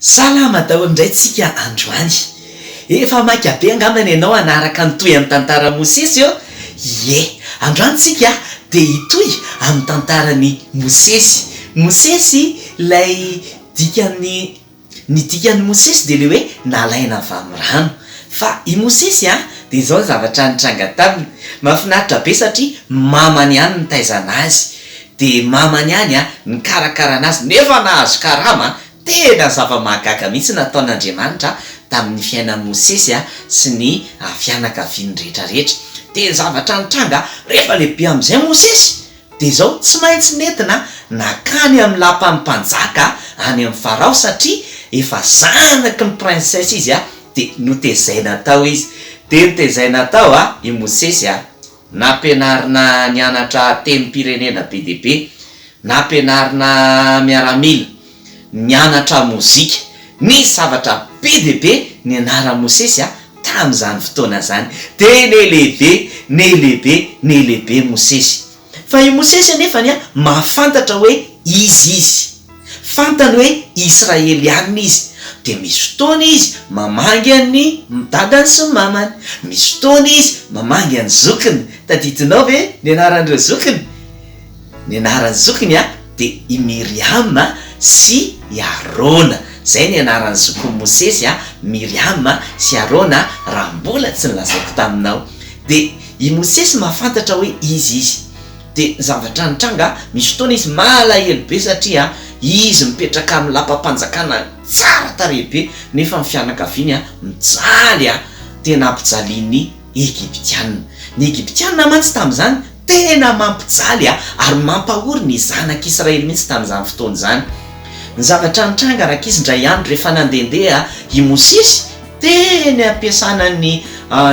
Salama daholo indray tsika androany. Efa maika be angambany ianao hanaraka ny tohin'ny tantara Mosesy ô? Ie, androany tsika dia hitohy amin'ny tantaran'i Mosesy. Mosesy ilay dikan'ny Ny dikan'i Mosesy dia ilay hoe nalaina avy amin'ny rano. Fa i Mosesy an, dia izao ny zavatra nitranga taminy. Mahafinaritra be satria mamany ihany nitaizana azy. Dia mamany ihany an, nikarakara anazy nefa nahazo karama. Tena zava-mahagaga mihitsy nataon'Andriamanitra tamin'ny fiainan'i Mosesy sy ny fianakaviany rehetra rehetra. Dia ny zavatra nitranga, rehefa lehibe amin'izay Mosesy, Dia izao, tsy maintsy nentina nankany amin'ny lapan'ny mpanjaka any amin'i Farao satria efa zanaky ny princesse izy dia notezaina tao izy. Dia notezaina tao i Mosesy, nampianarina nianatra tenim-pirenena be dia be, nampianarina miaramila, nianatra mozika. Nisy zavatra be dia be nianaran'i Mosesy Tamin'izany fotoana izany, dia nelehibe, nelehibe, nelehibe Mosesy. Fa i Mosesy anefa anie mahafantatra hoe iza izy. Fantany hoe Israelianina izy. Dia misy fotoana izy mamangy an'ny dadany sy ny mamany. Misy fotoana izy mamangy an'ny zokiny. Tadidinao ve ny anaran'ireo zokiny? Ny anaran'ny zokiny dia i Miriama sy i Arona. Izay ny anaran'ny zokin'i Mosesy, Miriama sy Arona, raha mbola tsy nolazaiko taminao. Dia i Mosesy mahafantatra hoe iza izy. Dia ny zavatra nitranga, misy fotoana izy malahelo be satria izy mipetraka amin'ny lapam-panjakana tsara tarehy be, nefa ny fianakaviany mijaly, tena ampijalian'ny Egyptiana. Ny Egyptiana mantsy tamin'izany tena mampijaly ary mampahory ny zanak'Israely mihitsy tamin'izany fotoana izany. Ny zavatra nitranga rankizy indray andro rehefa nandehandeha i Mosesy teny am-piasana ny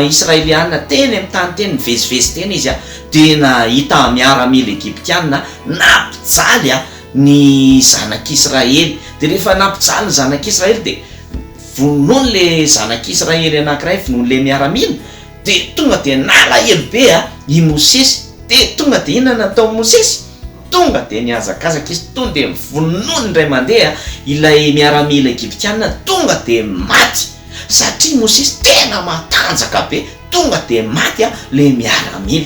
Israeliana teny amin'ny tany teny nivezivezy teny izy dia nahita miaramila Egyptiana nampijaly ny zanak'Israely. Dia rehefa nampijaly ny zanak'Israely dia Vonoiny le zanak'Israely anankiray, vonoiny le miaramila, dia tonga dia nalahelo be i Mosesy, dia tonga dia inona no nataon'i Mosesy? Tonga dia nihazakazaka izy, tonga dia vonoiny indray mandeha ilay miaramila egyptiana, tonga dia maty, satria Mosesy tena matanjaka be, tonga dia maty le miaramila.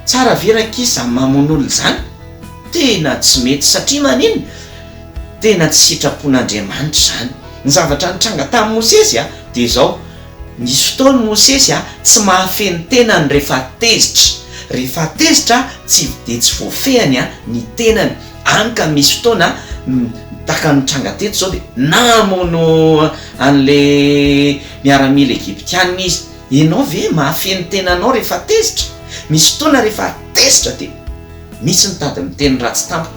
Tsara ve rankizy zany mamono olona zany? Tena tsy mety, satria maninona? Tena tsy sitrapon'Andriamanitra izany. Ny zavatra nitranga tamin'i Mosesy dia izao, nisy fotoana i Mosesy tsy mahafehy ny tenany rehefa tezitra. Rehefa tezitra tsy dia tsy voafehiny ny tenany. Hany ka misy fotoana, tahaka ny nitranga teto izao, dia namono an'ilay miaramila egyptiana izy. Ianao ve mahafehy ny tenanao rehefa tezitra? Misy fotoana rehefa tezitra dia. Misy mitady miteny ratsy tampoka,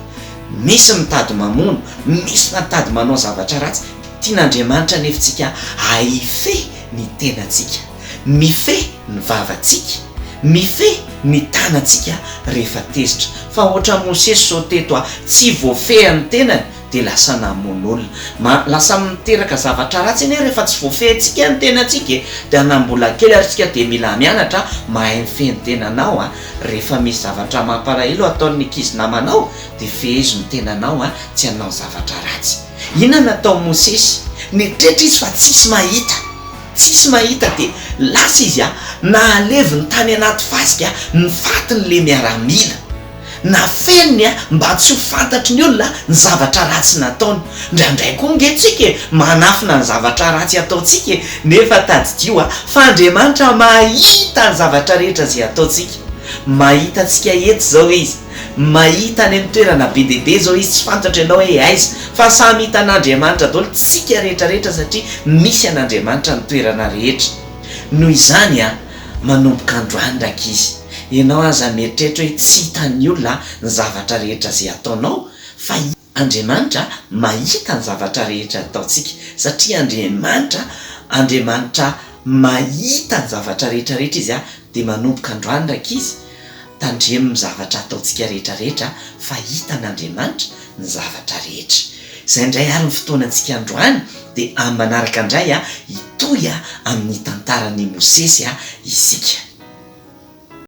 misy mitady mamono, misy mitady manao zavatra ratsy. Tian'Andriamanitra anefa tsika hahifehy ny tenantsika, mifehy ny vavantsika, mifehy ny tanantsika rehefa tezitra. Fa ohatran'i Mosesy izao teto a, tsy voafehiny ny tenany dia lasa namono olona. Ma, lasa miteraka zavatra ratsy anie rehefa tsy voafehintsika ny tenantsika e! Dia na mbola kely ary tsika dia mila mianatra mahay mifehy ny tenanao a! Rehefa misy zavatra mampalahelo ataon'ny ankizy namanao dia fehezo ny tenanao a, tsy hanao zavatra ratsy. Inona no nataon'i Mosesy? Nieritreritra izy fa tsisy mahita. Tsisy mahita dia lasa izy a, nahaleviny tany anaty fasika ny fatin'ilay miaramila. Nafeniny mba tsy ho fantatry ny olona ny zavatra ratsy nataony. Indraindray koa ange tsika e, manafina ny zavatra ratsy ataontsika e, nefa tadidio fa Andriamanitra mahita ny zavatra rehetra izay ataontsika. Mahita antsika eto izao Izy, mahita any amin'ny toerana be dia be izao Izy, tsy fantatro ianao hoe aiza, fa samy hitan'Andriamanitra daholo tsika rehetra rehetra satria misy an'Andriamanitra ny toerana rehetra. Noho izany an, manomboka androany rankizy, ianao aza mieritreritra hoe tsy hitan'ny olona ny zavatra rehetra izay ataonao fa Andriamanitra mahita ny zavatra rehetra ataontsika satria Andriamanitra Andriamanitra mahita ny zavatra rehetra rehetra Izy dia manomboka androany rankizy tandremo ny zavatra ataontsika rehetra rehetra fa hitan'Andriamanitra ny zavatra rehetra. Izay indray ary ny fotoanantsika androany dia amin'ny manaraka indray hitohy amin'ny tantaran'i Mosesy isika.